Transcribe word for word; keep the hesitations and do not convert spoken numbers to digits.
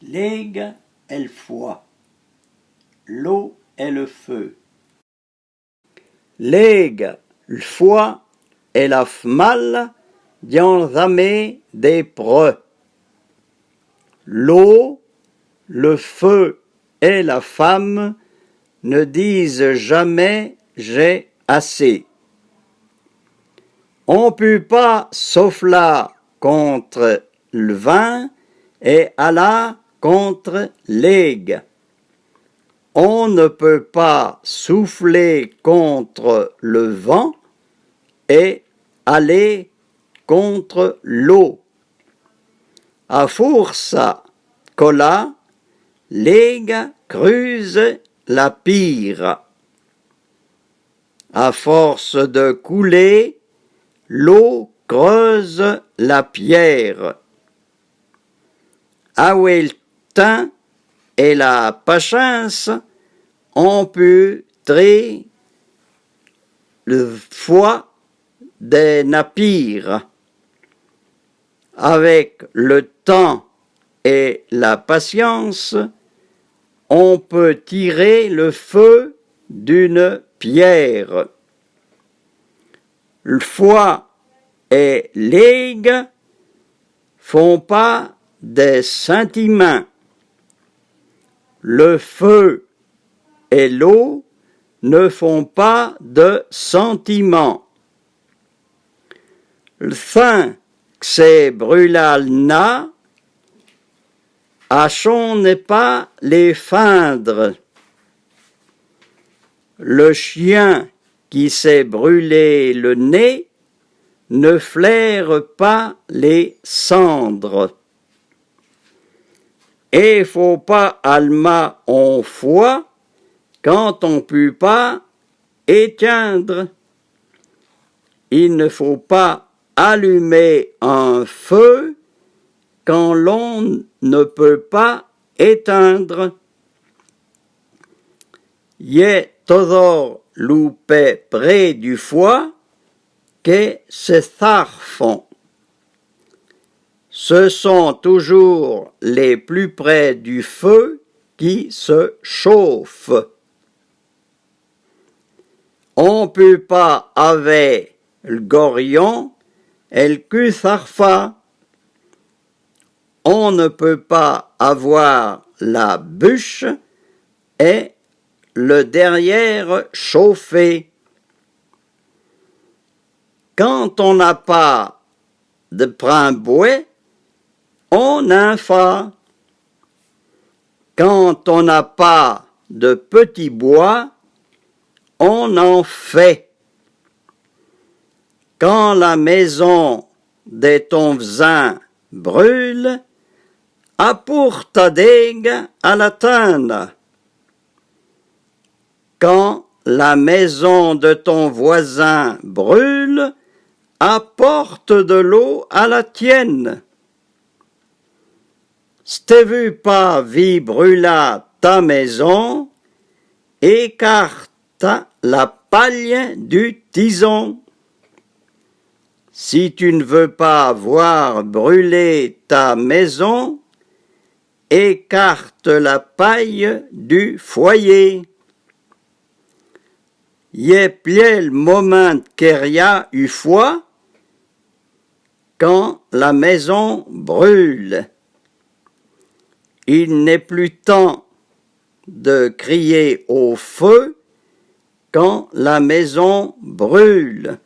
L'éga è l'foà. L'eau et le feu. L'éga, l'foà è la fmala d'an zamé dé preu. L'eau, le feu et la femme ne disent jamais j'ai assez. On pû pâ soflâ contre l'vin è alâ contre l'éga. On ne peut pas souffler contre le vent et aller contre l'eau. A forsa colâ, l'éga crûze la pîra. À force de couler, l'eau creuse la pierre. Avoué l'tin è la pachânsa, on pû tré l'foà de na pîra. Avec le temps et la patience, on peut tirer le feu d'une pierre. L'foà è l'éga fon pâ de sintimin. Le feu et l'eau ne font pas de sentiment. L'sin que s'è brûlâ l'nâ achonne pâ lé findre. Le chien qui s'est brûlé le nez ne flaire pas les cendres. É fô pâ almâ on foà kan on pû pâ étindre. Il ne faut pas allumer un feu quand l'on ne peut pas éteindre. Y è tozhor lou pè prè du foà ke se sarfon. Ce sont toujours les plus près du feu qui se chauffent. On pû pâ avè l'gorion è l'ku sarfâ. On ne peut pas avoir la bûche et le derrière chauffé. Kan on n'a pas de prin bwè, on in fâ. Quand on n'a pas de petit bois, on en fait. Kan la maison de ton vzin brûle, aporta d'éga a la tinda. Quand la maison de ton voisin brûle, apporte de l'eau à la tienne. Si te vû pâ vî brûlâ ta maison, écarte la paille du tison. Si tu ne veux pas voir brûler ta maison, écarte la paille du foyer. Y è plyè l'momin de kèryâ u foà kan la maison brûle. Il n'est plus temps de crier au feu quand la maison brûle.